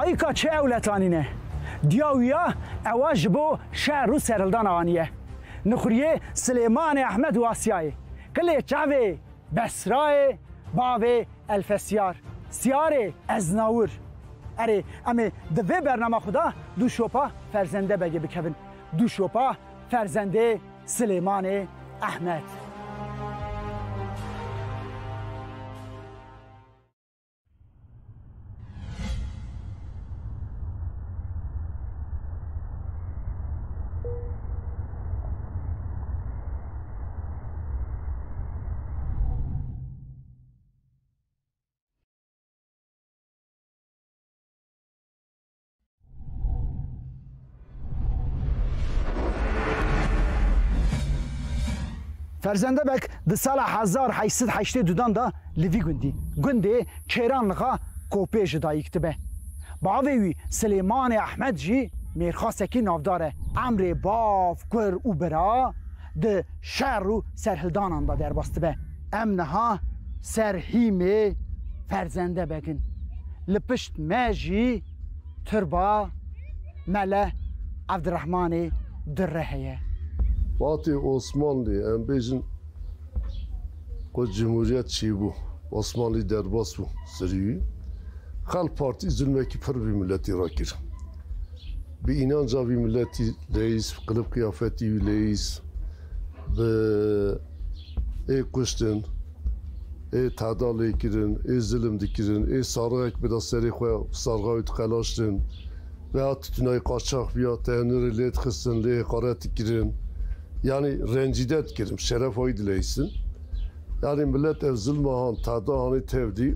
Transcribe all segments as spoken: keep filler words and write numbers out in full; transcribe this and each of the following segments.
Êka çi ewletanî ne? Diya wî ya ewa ji bo şer û serhildana aniye. Nixuriyê Silêmanê Ehmed û Asyayê. Qilê çavê Besrayê, bavê Elfesiyar. Siyarê Eznawir. Erê, em ê di vê bernama xwe de dû şopa Ferzende Begê bikevin. Dû şopa Ferzendê Silêmanê Ehmed. Ferzende Beg di sala hezar heşt sed heştê dudan de li vî gundî, gundê Çêranlixa Kopê ji dayik dibe. Bavê wî Silêmanê Ehmed jî mêrxasekî navdar e. Emrê bav, kur û bira di şer û serhildanan de derbas dibe. Em niha ser hîmê Ferzende Beg in. Li pişt me jî tirba Mele Evdirehmanê Dirre heye. Wextê Osmanlî, em bêjin, ku cumhuriyet çêbû, Osmanlî derbas bû serî wî. Xelk Partî zulmekî pir vî miletî re kir. Bi înanca vî miletî leyîs, qilib qiyafetî wî leyîs, bi ê kuştin, ê teda lê kirin, ê zilim dikirin, ê sarixek bida serê xwe, sarxa wî diqelaştin, veya titûnayî qaçax biya, tenûrê lê dixistin, lê heqaret dikirin. Yanî rencîde dikirin, şerefa wî dileyîsin. Yanî milet ev zilma han, teda hanê tev dî.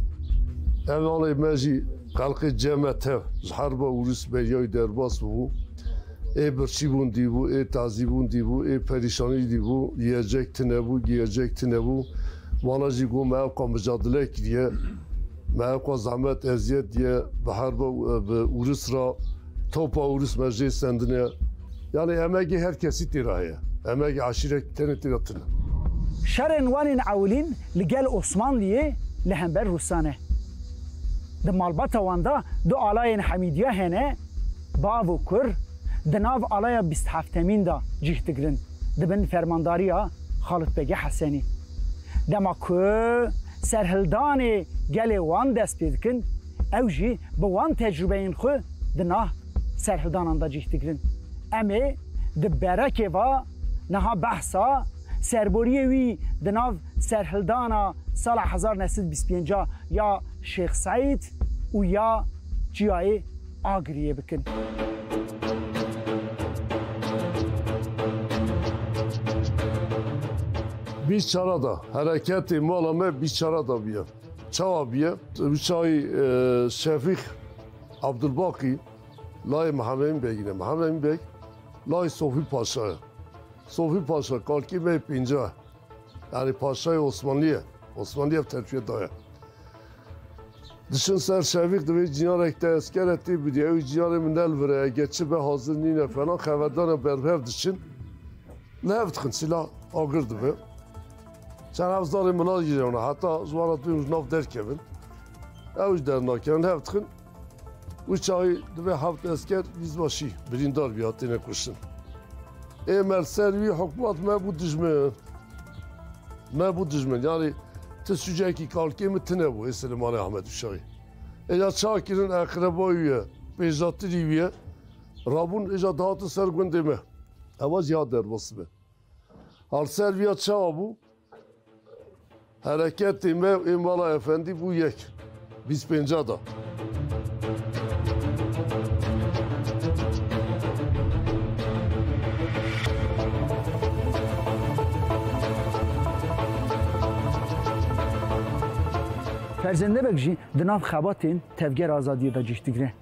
Ev hanê me jî xelqê cem me tev, ji herba Ûrûs beriyayî derbas bû. Ê birçî bûn dî bû, ê tazî bûn dî bû, ê perîşanî dî bû, yiyecek tine bû, giyecek tine bû. Wana jî got me ewqa micadele kiriye, me ewqa zehmet eziyet diye, bi herba, bi Ûrûs ra, topa Ûrûs me jê sendine. Yanî emegê her kesî tê ra heye. Emegê eşîrek tenê tê ra tine. Şerên wan ên ewilîn li gel Osmanliyê li hember Rûsan e. Di malbata wan de du alayên Hemîdiya hene, bav û kur, di nav alaya bîst heftemîn de cih digirin, di bin fermandariya Xalit Begê Hesenî. Dema ku serhildanê gelê wan dest pê dikin, ew jî bi wan tecrûbeyên xwe di nav serhildanan de cih digirin. Em ê di berekê ve niha behsa serboriyê wî di nav serhildana sala hezar neh sed bîst pênc ya Şêx Seîd û ya Çiyayê Agiriyê bikin. Bîst çar da, hereketê mala me bîst çar da bûye. Çawa bûye? Wî çaxî, e, Şefîq Abdulbaqî layê Mihemed Emîn Begî ne. Mihemed Emîn Beg layê Sofî Paşa ye. Sofî Paşa kalkê me yê pênca ye. Yanî Paşayê Osmanlî ye. Osmanlî ev terfiye daye. Diçin ser Şevîq, di vê cînarek de esker e tê bidî. Ew cînarê min ne li vir e, eger çi be hazir nîne falan, xeberdan e berbihev diçin. Li hev dixin, sîlah agir dibe. Çend hev zarê min a girewne, heta ji wan re dibên ji nav derkevin. Ew jî dernakevin, li hev dixin. Wî çaxî divê heft esker yüzbaşı, birîndar bî, hatine kuştin. Ê me li ser wî hikûmet me bû dijmin. Me bû dijmin. Yanî ti sûcekî kalkê min tune bû, ê Silêmanê Ehmed Uşaxî. Ê ya çakirin eqreba wî ye, pêjatirî wî ye. Rabûn êca dihatin ser gundê me. Ewa jî ya derbas be. Al ser viya çawa bû? Hereketê me ê mala efendî bû yek. Bîst pênca da. Ferzende Beg jî di nav xebatên Tevgera Azadiyê de cih digire.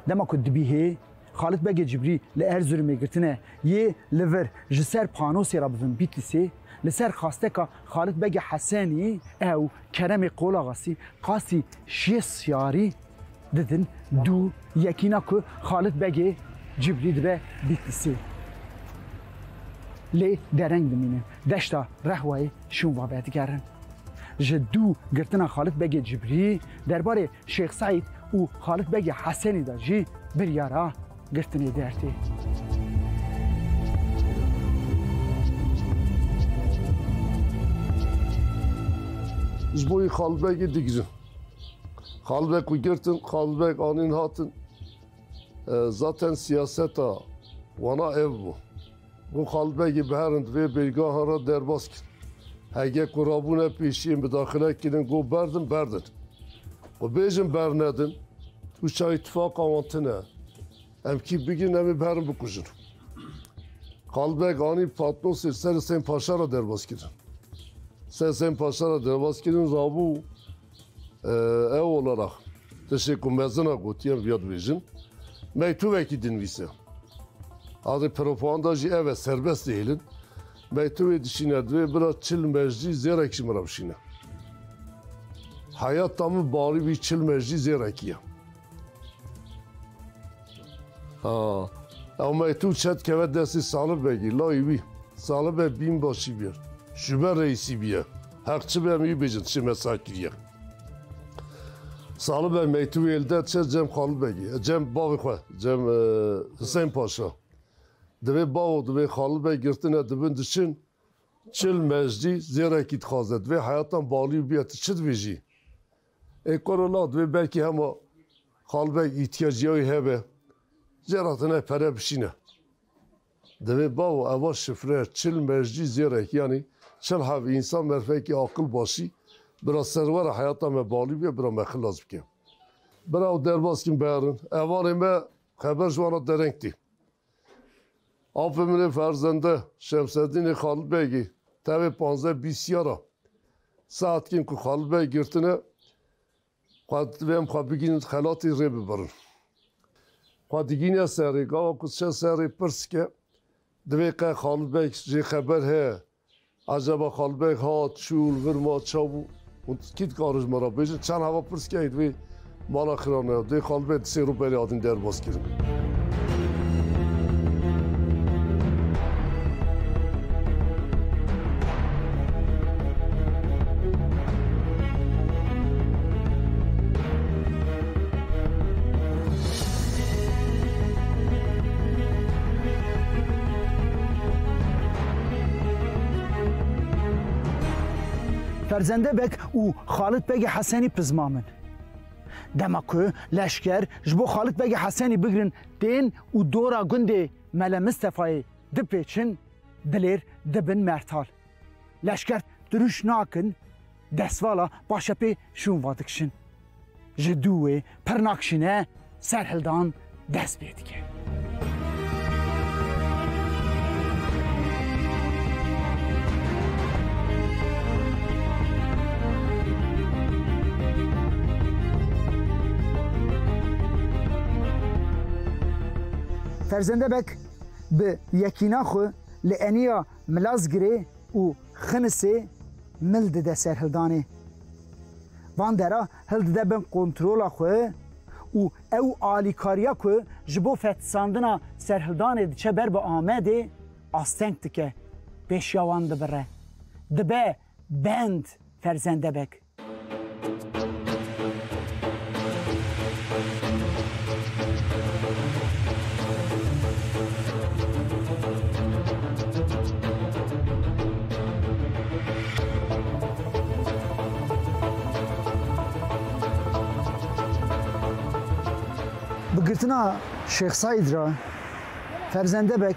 Dema ku dibîhê, Xalid Begê Cibrî li Erzurumê girtine yê li vir ji ser panosê re bibin Bîtlîsê, li ser xasteka Xalid Begê Hesenî ew Keremê Qolaxasî qasî şêst siyarî didin dû yekîna ku Xalid Begê Cibrî dibe Bîtlîsê. Lê dereng dimînin. Deşta Rehwayê şûn ve vedigerin. Ji dû girtina Xalid Begê Cibrî derbarê Şêx Seîd û Xalid Begê Hesenî de jî biryara girtinê dertê. Ji bo wî Xalid Begê digirin. Xalid Beg ku girtin, Xalid Beg anîn hatin. E, zaten siyaseta wana ev bû. Got Xalid Begê biherin, divê bêrgahan re derbas kin. Hege ku rabûne pêşiyê, midaxile kirin, got berdin, berdin. Ku bêjin bernedin, tu çayî tifaqa wan tune. Em kî bigrin, em ê biherin bikujin. Xalid Beg anî Patnosê ser Hüseyin Paşa re derbas kirin. Ser Hüseyin Paşa re derbas kirin, rabû, e, ew olarak. Tiştê ku mezina gotiye, em viya dibêjin. Mektubekî dinivîse. Adê propaganda jî ev e, serbest dihêlin. Mektubê dişîne, divê bira çil meclî zêrekî ji min re bişîne. Heyata min balî wî çil meclî zêrekî ye. Ha, ew mektûb çet keve destê Salih Begî, layî wî. Salih Beg bînbaşî bîye. Şube reîsî bîye. Heq çi be, em wî bêjin, çi me sar kiriye. Salih Beg mektûbê li de çe cem Xalid Begî, cem bavê xwe, cem, e, Hüseyin Paşa. Divê bavo, divê Xalid Beg girtine dibin diçin. Çil mecdî zêrekî dixwaze. Divê heyatan balî û bîye, tu çi dibêjî? Ê koro la, divê belkî hema Xalbeg îhtiyacîya wî hebe. Zêra tine pere bişîne. Divê bavo, eva şifre, çil mecdî zêrek, yanî çil hev însan merfekî aqil başî, bira serwera heyata me balî bîye, bira me xilas bike. Bira ew derbas kin berin. Evanê me xeber ji wana dereng tê. Apê min ê ferzende Şemsedînê Xalid Begî tevê panzdeh bîst ya ra saet kin ku Xalid Beg girtine, xwe divê em xwe bigînin xelatî rê bibirin. Xwe digîne serê, gava ku diçe serê pirs dike, divê qe Xalid Beg jê xeber heye, Ecaba Xalbeg hat, çû li vir ma, ça bû? Hûn kî dikarin ji me re bêjin? Çend heva pirs kir, divê mala xirane, divê Xalbeg di sêr û berê hatin derbas kirin. Ferzende Beg û Xalid Begê Hesenî pizma min. Dema ku leşker ji bo Xalid Begê Hesenî bigrin tên û dora gundê Mele Mistefayê dipêçin, dilêr dibin mertal. Leşker dirûş nakin, destvala paşepê şûn vadikişin. Ji dû wê pir nakişîne, serhildan dest pê dike. Ferzende Beg bi yekîna xwe li eniya Milazgirê û Xinisê mil dide serhildanê. Van dera hildide bin kontrola xwe û ew alîkariya ku ji bo fetisandina serhildanê diçe ber bi Amedê asteng dike, pêşiya wan dibire. Dibe bend Ferzende Beg. Bi girtina Şêx Seîd re Ferzende Beg,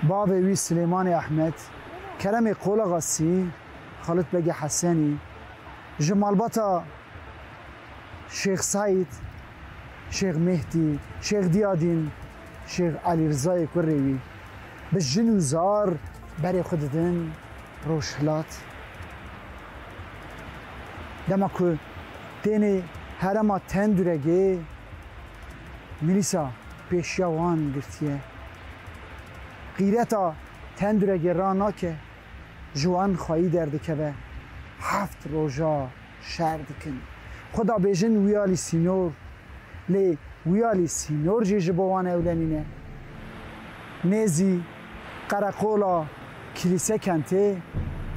bavê wî Silêmanê Ehmed, Keremê Qolaxasî, Xalid Begê Hesenî, ji malbata Şêx Seîd, Şêx Mehdî, Şêx Diyadîn, Şêx Elî Rizayê kurê wî bi jin û zar berê xwe didin Rojhilat. Dema ku tênê herêma Tenduregê, milîsa pêşiya wan girtiye. Qîreta Tenduregê ranake. Ji wan xweyî derdikeve, heft roja şer dikin. Xweda bêjin wiyalî sînor, lê wiyalî sînor jî ji bo wan ewle nîne. Nêzî qereqola Kilîse kentê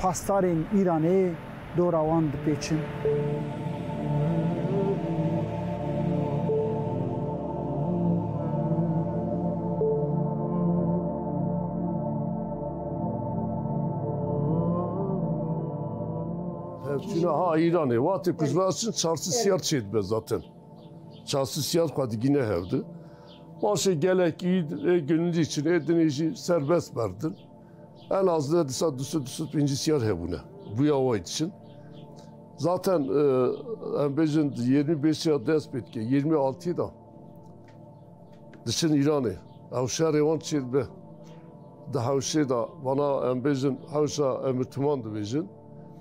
pasdarên Îranê dora wan dipêçin. Çûna ha Îranê, wextê ku ji ve çin çar sed siyar çêdibe zaten. Çar sed siyar xwe digîne hevdi. Paşê gelek î, ê gönüllî çin, ê dinê jî serbest berdin. En az de disa du sed, du sed pêncî siyar hebûne. Bûya way diçin. Zaten, e, em bêjin yirmi beş ya dest pê dike, yirmi altı da diçin Îranê. Ew şerê wan çêdibe. Di hewşê de, vana em bêjin, hewşa Emirtuman dibêjin.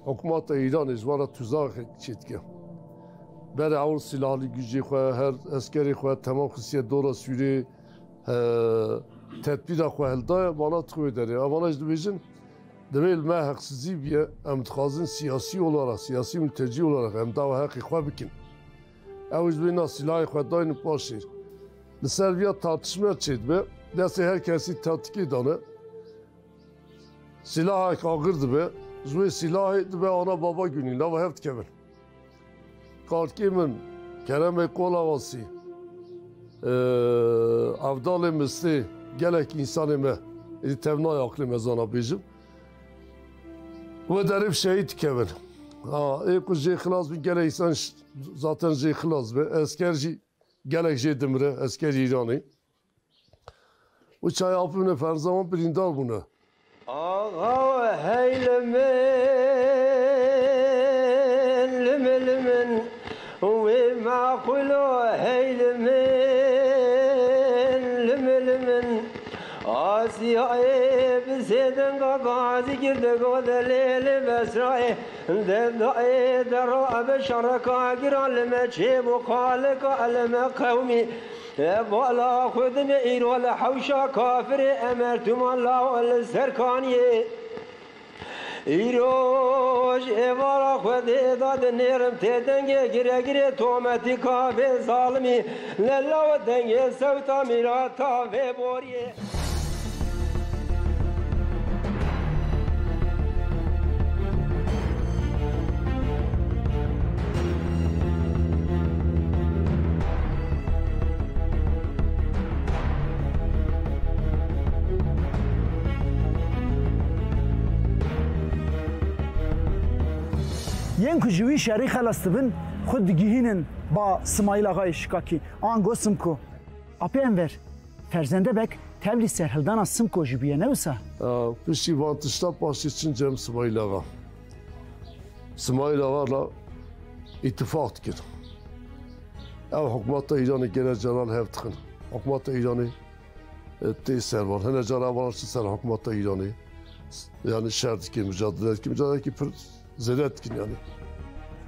Hikûmeta Îranê ji wan re tuzaxek çêdike. Berê ew silahlî gücê xwe, her eskerê xwe temam xistiye dora Sûrê, e, tedbîra xwe hildaye, vana dixwe derê. Em vana jî dibêjin, divê li me heqsizî biye, em dixwazin siyasî olarak, siyasî mültecî olarak em dawa heqê xwe bikin. Ew ji bîna silahê xwe daynin paşê. Li ser viya tartişme çêdibe, destê her kesî taktîkê dane. Silahek agir dibe, ji wê silahê dibe ana baba günî, nava hev dikevin. Karkê min, Keremê Qolaxasî, eee, Evdalê Mistê, gelek însanê me, êdî tevnaya aqilê me zana bêjim. Wê derê bi şehîd dikevin. Ha, ê ku jê xilas bin, gelek însan ş-, zaten jê xilas be. Esker jî gelek jê dimire, eskerî Îranê. Û çaya apî bûne, ferza wan birîndar bûne. Axa hey li min, li min, li min, wê meqûlo hey li min, li min, li min. Asiyayê bi sê denga gazî girde gode lê li Besrayê. Dedayê dera bi şereka giran li me çêbû, xalika li me qewmî. E bala xwe dime îro li hewşa kafirê Emertuman law li ser kaniyê. Îro ji êvara xwe dê da dinêrim tê dengê gire girê tometî kafê zalimî. Li law dengê sewta mîrata vê boriyê. Yên ku ji wî şerî xelas dibin, xwe digihînin ba Simayîl Axayê Şikakî, ango Simko. Apê Enver, Ferzende Beg tevlî serhildana Simko jî bûye, ne wisa? Piştî van tişta paşê çin cem Simayîl Axa. Simayîl Axa re îtifaq dikin. Ew hikûmeta Îranê gelek caran hev dixin. Hikûmeta Îranê, e, tê ser van. Hine cara van çi ser hikûmeta Îranê. Yani şer dikin, mücadele dikin. Mücadelekî pir zêde dikin yani.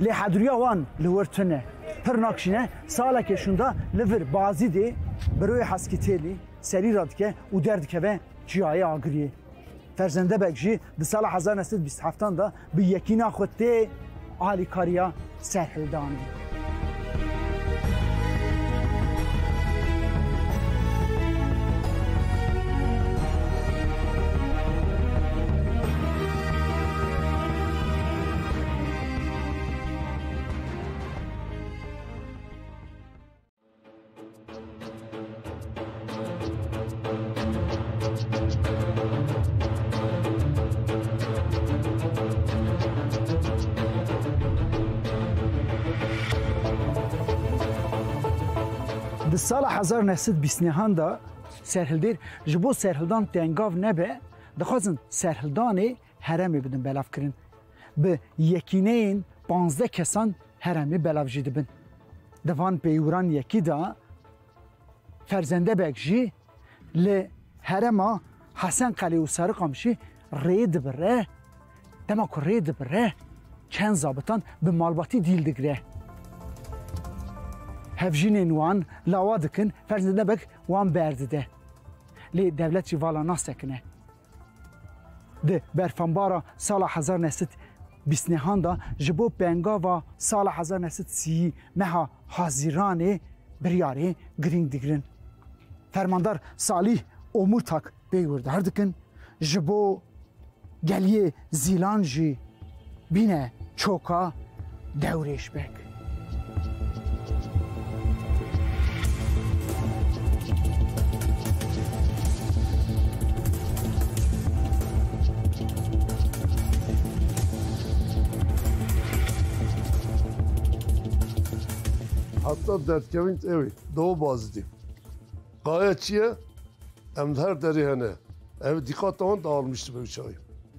Lê hedriya wan li wir tune. Pir nakşîne, salekê şûnda li vir Bazîdê, Biroyê Heskîtêlî, serî radike û derdikeve çiyayê Agiriyê. Ferzende Beg jî di sala hezar neh sed bîst heftan de bi yekîna xwe tê alîkariya serhildanê. Di sala hezar neh sed bîst nehan de serhildêr ji bo serhildan tengav nebe, dixwazin serhildanê herêmê bidin belavkirin. Bi yekîneyên panzdeh kesan herêmê belav jî dibin. Di van peywîran yekî de Ferzende Beg jî li herêma Hesen Qelê û Sarıkamışî rê dibire. Dema ku rê dibire, çend zabitan bi malbatî dîl digire. Hevjînên wan lawa dikin, Ferzende Beg wan berdide. Lê dewlet jî vala nasekine. Di berfanbara sala hezar neh sed bîst nehan de ji bo pengava sala hezar neh sed sî meha Haziranê biryarê girîng digirin. Fermandar Salîh Omurtak pêywir dar dikin, ji bo geliyê Zîlan jî bîne çoka Dewrêş Beg. Heta derdkevin ew ê, do bazidî. Qaye çi ye? Em her derê hene. Ev dîqata wan dağılmıştı be çayı.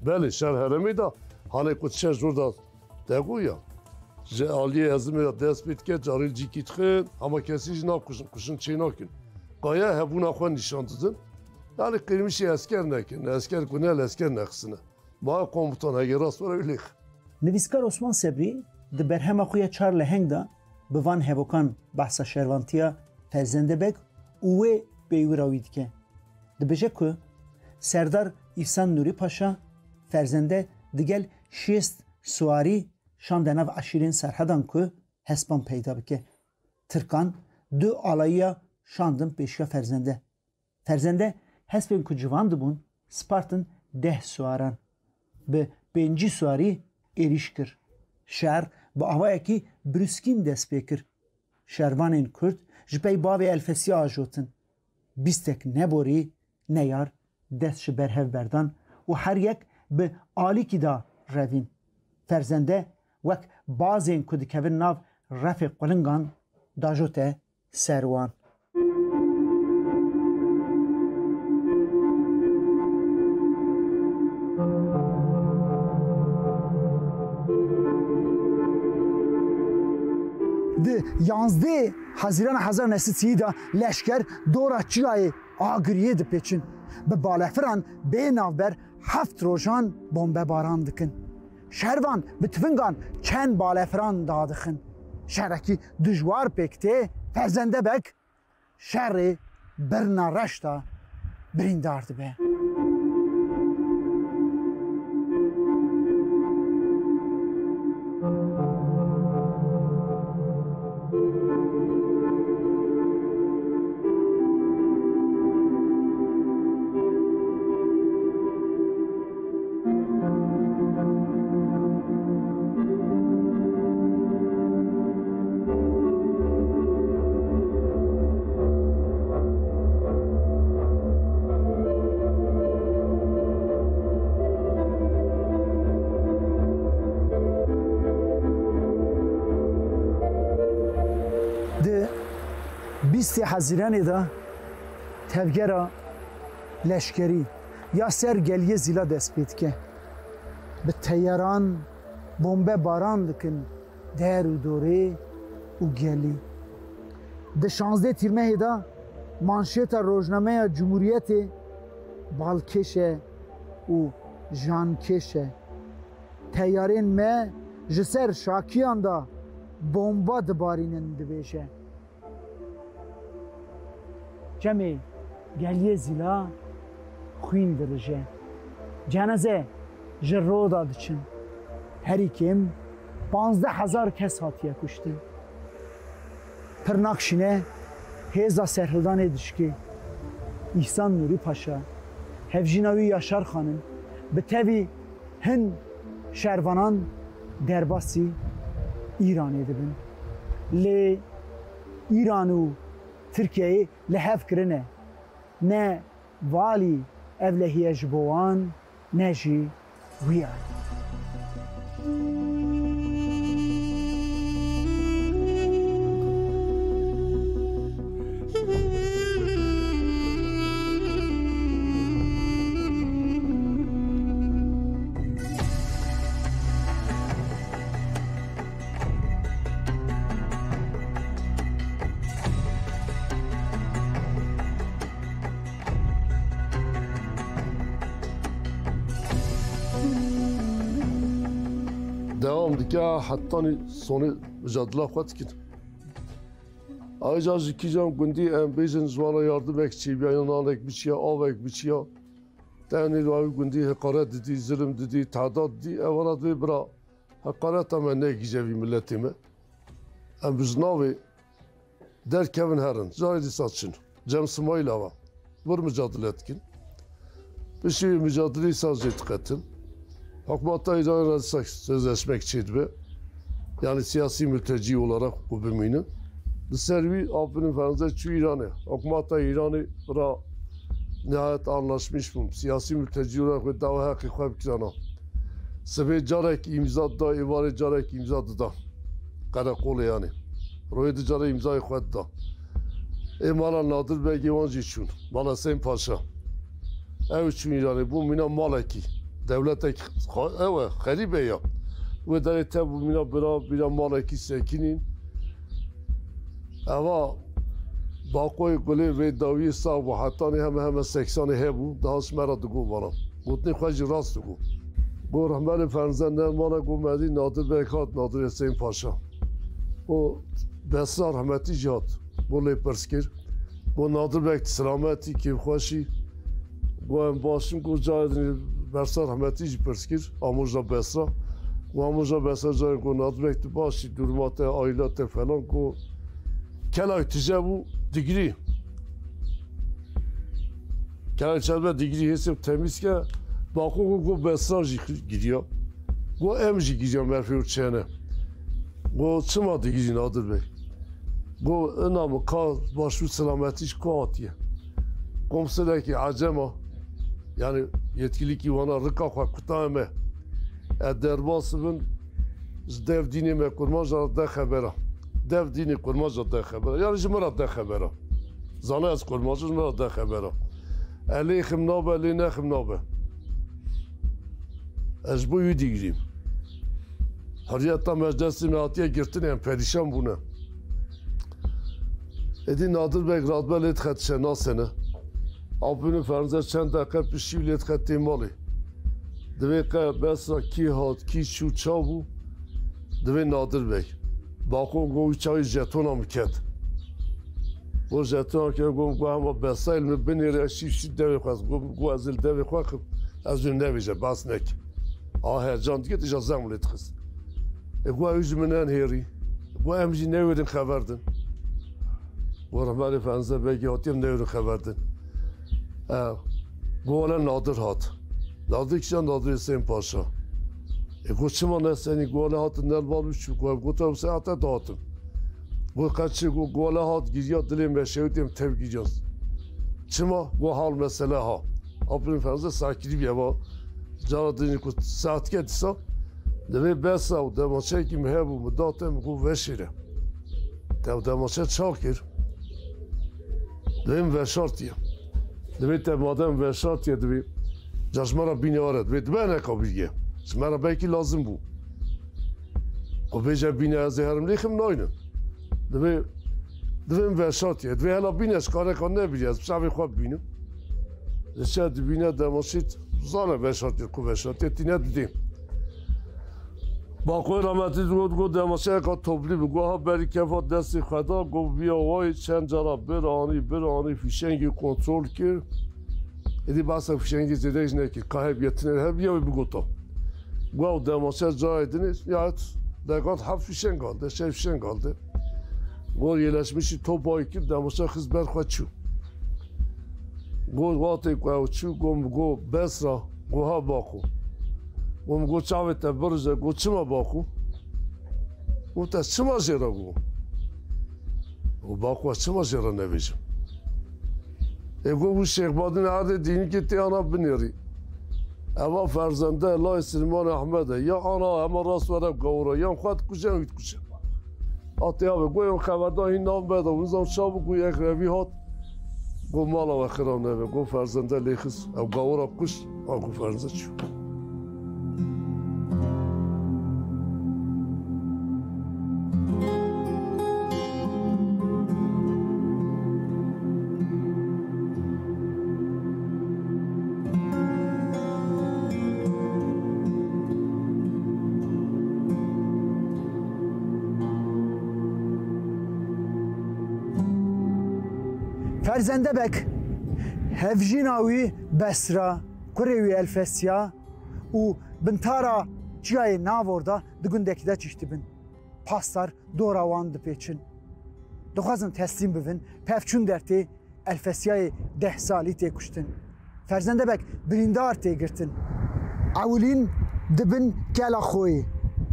Belê, şer heremê de hanê ku şer jor da dego ya. Ji aliyê ezimê de dest pê dike, carî cîkî dixin, hema kesî jî nakuşin, kuşin çê nakin. Qaye hebûna xwe nîşan didin. Yani qirmişî esker nekin, esker ku ne lesker nexisine. Ma komutan hege rast were wî lêx. Nivîskar Osman Sebrî di berhema xwe ya Çar Leheng de bi van hevokan behsa şervantiya Ferzende Beg û wê pêwira wî dike. Dibêje ku Serdar Îhsan Nûrî Paşa Ferzende digel şêst siwarî şande nav eşîrên Serhedan ku hespan peyda bike. Tirkan du alayiya şandin pêşiya Ferzende. Ferzende hespên ku ciwan dibûn, spartin deh siwaran. Bi pêncî siwarî êrîş kir. Şer bi awayekî birûskîn dest pê kir. Şervanên Kurd ji pey bavê Elfesiyê ajotin. Bîstek ne borî, ne yar dest ji ber hev berdan û her yek bi alîkî da revîn. Ferzende wek bazên ku dikevin nav refê qulingan dajote ser wan. Di yanzdeh Hezîrana hezar neh sed sî de leşker dora Çiyayê Agiriyê dipêçin. Bi balefiran bê navber heft rojan bombebaran dikin. Şervan bi tifingan çend balefiran dadixin. Şerekî dijwar pêk tê, Ferzende Beg şerê birna reşta birîndar dibe. Di bîstê Hezîranê de tevgera leşkerî ya ser Geliyê Zîla dest pê dike. Bi teyaran bombe baran dikin der û dorê û gelî. Di şazdeh Tîrmehê de manşeta rojnameya Cumhuriyetê balkêş e û jankêş e. Teyarên me ji ser şakiyan de bomba dibarînin, dibêje. Çemê Geliyê Zîla xwîn dirije. Cenaze ji roda diçin. Herî kêm panzdeh hezar kes hatiye kuştin. Pirnak şîne hêza serhildanê dişkê. Îhsan Nûrî Paşa, hevjîna wî Yaşar Xanim bi tevî hin şervanan derbasî Îranê dibin. Lê Îran û Tirkiyeyê li hev kirine. Ne valî evlehî ye ji bo wan, ne jî wiya ye. Dewam dike, hetanî sonê micadila xwe dikin. Ayrıca ji kîjan gundî em bêjin ji wan re yardimek çêbiya, ya nanek biçiya, avek biçiya. Tenê li wî gundî heqaret didî, zilim didî, tehdat didî, evana divê bira heqareta me negihîje vî miletê me. Em bi ji navê derkevin herin. Carê dîsa çin. Cem Simayîl ava. Wir micadile dikin. Piştî wî micadilê dîsa jê diqetin. Hikûmeta Îranê re dîsa sözleşmek çêdibe. Yani siyasi mülteci olarak ku bimînin. Li ser wî Abdülhamid Ferzende çû Îranê. Hikûmeta Îranê ra nihayet anlaşmış bûn. Siyasi mülteci olarak wê dawa heqê xwe bikirana. Sibê carek îmza dida, êvarê carek îmza dida. Qereqolê yanê. Royê du carê îmzayê xwe dida. Ê mala Nadir Begê wan jî çûn. Mala Hüseyin Paşa. Ew çûn Îranê, bû mîna malekî. Dewletek xwe-, ew e, xerîbe ya. Wê derê te bû mîna bira, bira malekî sekinîn. Eva Baqoyê Gulê vê dawiyê sax bû. Hetanî heme heme seksanê hebû. Daha ji me re digot bana. Gotinê xwe jî rast digot. Got rehberê Fernze nermane, got me dî Nadir Beg hat, Nadir Hüseyin Paşa. Got Besra rehmetî jî hat. Got lê pirs kir. Got Nadir Beg tu selametî, kêfxweşî? Got em baş in. Got carê din Besra rehmetî jî pirs kir. Amoja Besra. Got Amoja Besra carê, got Nadir Beg tu baş î, duruma te, aîla te falan. Got kelay tije bû, digirî. Kelay çelme digirî hêsê temîz ke. Baqo got, got Besra jî giriya. Got em jî giriya merfê û çene. Got çima digirî Nadir Bey? Got ina min ka baş û selametî ji ku hatiye? Komsilekî ecema, yani yetkilîkî wana rika xwe kutayê me. E derbas bin, ji dev dînê me kurmanca de xebera. Dev dînê kurmanca de xebera. Yani ji min re de xebera. Zana ez kurmanca, ji min re de xebera. E lê xim nabe, lê nexim nabe. Ez ji bo wî digirîm. Hurriyeta me ji destê me hatiye girtin, em perîşan bûne. Êdî Nadir Beg radbe lê dixe dişe nasene. Apînî Fernze çend deqe piştî wî lê dixe tê malê. Divê qe Besra kî hat, kî çû, ça bû? Divê Nadir Beg. Baqo got wî çaxê jetona min ket. Got jetona ket, got, got hema Besra li min binêre, ez şîv şîv devê xwe. Got, got ez ê li devê xwe xim, ez ê nevêje, behs neke. A heyecan dike, tîja zem lê dixist. E, got ew ji min nenhêrî. Got em jî newêrin xever din. Got rehberê Fernze Begî hatiye, em newêrin xever din. E, got wele Nadir hat. Nadir kîjan? Nadir Hüseyin Paşa. E, got çima nesenî? Got wele hatin nel bal biçû. Got ev got ew saete dihatim. Got qet çi? Got, got wele hat giriya, dilê me şewitê, em tev giriyan. Çima? Got hal mesele ha. Apînî Fernze sakirî bî eva. Cara dinî ku saetke dîsa. Divê Besra û demaçeyekî min hebû, min da te, min got veşêre. Te ew demaçe ça kir? Divê min veşartiye. Divê te madem veşartiye, divê ca ji me re bîne were, divê dibe neka bîriye. Ji me re belkî lazim bû. Xwe bêje bîne, ez ê herim lê xim nayne. Divê, divê min veşartiye. Divê hela bîne, ji kareka nebîriye, ez bi çavê xwe bibînim. Diçe dibîne demaçî, zane veşartiye, ku veşartiye tîne didê. Baqoyê rahmetî digot, got demaçeyeka toplî bi, got ha berî kefa destê xwe da, got viya wayê çend cara bir anî, bir anî fîşengê kontrol kir. Êdî behsa fîşengê zêde jî nekir. Ka hebiye tine hebiye wê bigota. Got ew demaçe cayê dinê, nihayet degat heft fîşeng aldi, şeş fîşeng aldi. Got yerleşmişî topayê kir, demaçe xist ber xwe çû. Got, watê ku ew çû, got, min got, Besra, got, ha Baqo. Got, min got, çavê te birije, got, çima Baqo? Got, te çima jê re got? Got, Baqo, ez çima jê re nevêjim? Ê got, wî Şêx Badîn erdê dînîkê tê ana binêrî. Eva ferzende layê Silêman Ehmed e. Ya ana hema rast were gawira, yan xwe dikuje, yan wî dikuje. Hatê avê, got, yan xeberdan hîn nav me de, nizam ça bû, got, yek revî hat. Got, mala we xirab nebe. Got, ferzende lê xist. Ew gawira kuşt. A got, ferze çû. Ferzende Beg, hevjîna wî Besra, kurê wî Elfesya û bintara çiyayê Navorda di gundekî de çiş dibin. Pasdar dora wan dipêçin. Dixwazin teslîm bibin, pevçûn dertê, Elfesyayê deh salî tê kuştin. Ferzende Beg birîndar tê girtin. Ewilîn dibin Kela Xoyê,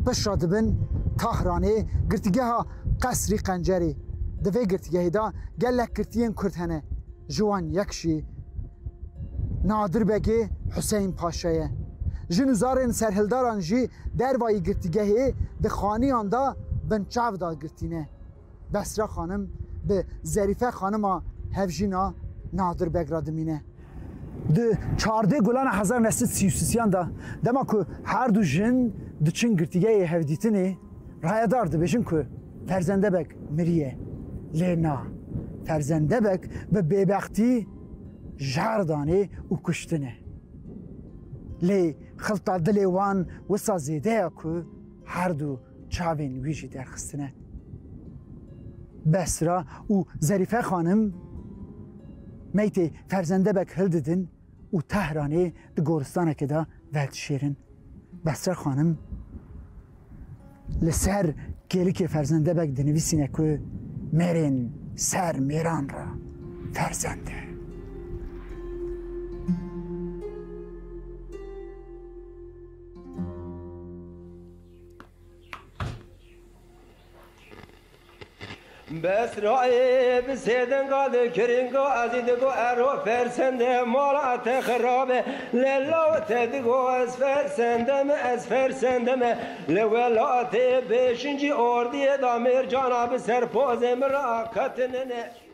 piştre dibin Tahranê, girtîgeha Qesrî Qencerê. Di vê girtîgehê de gelek girtiyên Kurd hene. Ji wan yek jî Nadir Begê Huseyîn Paşa ye. Jin û zarên serhildaran jî dervayî girtîgehê di xaniyan de bin çav de girtî ne. Besra xanim bi Zerîfe xanima hevjîna Nadir Beg re dimîne. Di çardeh Gulana hezar neh sed sî û sêyan de, dema ku her du jin diçin girtîgehê hevdîtinê, rayedar dibêjin ku Ferzende Beg miriye. Lê na, Ferzende Beg bi bêbextî jar danê û kuştine. Lê xilta dilê wan wisa zêde ya ku her du çavên wî jî derxistine. Besra û Zerîfe xanim meytê Ferzende Beg hildidin û Tehranê di goristanekê de vedişêrin. Besra xanim li ser kêlikê Ferzende Beg dinivîsîne ku mêrên ser mêran re Ferzende. Besrayê bi sê denga di kiringa ezî digo ero Fersende mala te xirabe. Lella te digo ez Fersende me, ez Fersende me. Li welatê beşincî ordiyê da mêrcana bi ser pozê min re ketinine.